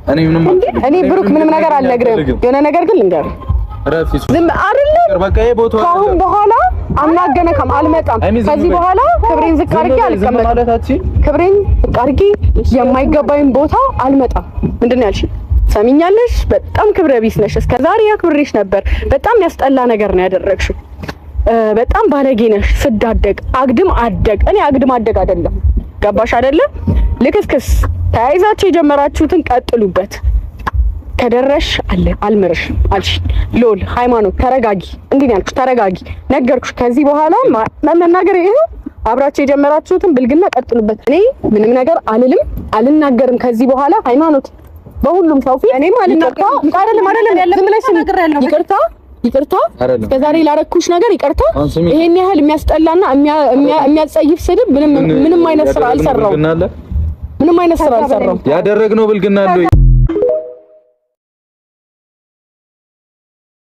እኔ ምንም እኔ ብሩክ ምንም ነገር አልነግርህም። የሆነ ነገር ግን ልንገርህ፣ ዝም አይደለም። ከአሁን በኋላ አናገነካም፣ አልመጣም። ከዚህ በኋላ ክብሬን ዝቅ አድርጌ አልቀመጥም። ክብሬን ዝቅ አድርጌ የማይገባኝ ቦታ አልመጣም። ምንድን ነው ያልሽኝ? ሰሚኛለሽ? በጣም ክብረ ቢስ ነሽ። እስከ ዛሬ አክብሬሽ ነበር። በጣም ያስጠላ ነገር ነው ያደረግሽው። በጣም ባለጌ ነሽ። ስዳደግ አግድም አደግ እኔ አግድም አደግ አይደለም። ገባሽ አይደለም? ልክስክስ ተያይዛችሁ የጀመራችሁትን ቀጥሉበት። ከደረሽ አለ አልምርሽ አልሽ። ሎል ሃይማኖት ተረጋጊ። እንዲህ ነው ያልኩሽ፣ ተረጋጊ ነገርኩሽ። ከዚህ በኋላ መናገር ይሄ አብራችሁ የጀመራችሁትን ብልግና ቀጥሉበት። እኔ ምንም ነገር አልልም፣ አልናገርም ከዚህ በኋላ ሃይማኖት በሁሉም ሰው ፊት እኔም አልናገርም። አይደለም አይደለም፣ ዝም ብለሽ ይቅርታ ይቅርታ፣ እስከዛሬ ላረኩሽ ነገር ይቅርታ። ይሄን ያህል የሚያስጠላና የሚያጸይፍ ስድብ ምንም ምንም አይነት ስራ አልሰራሁም። ምንም አይነት ስራ አልሰራሁም። ያደረግነው ብልግና አለ።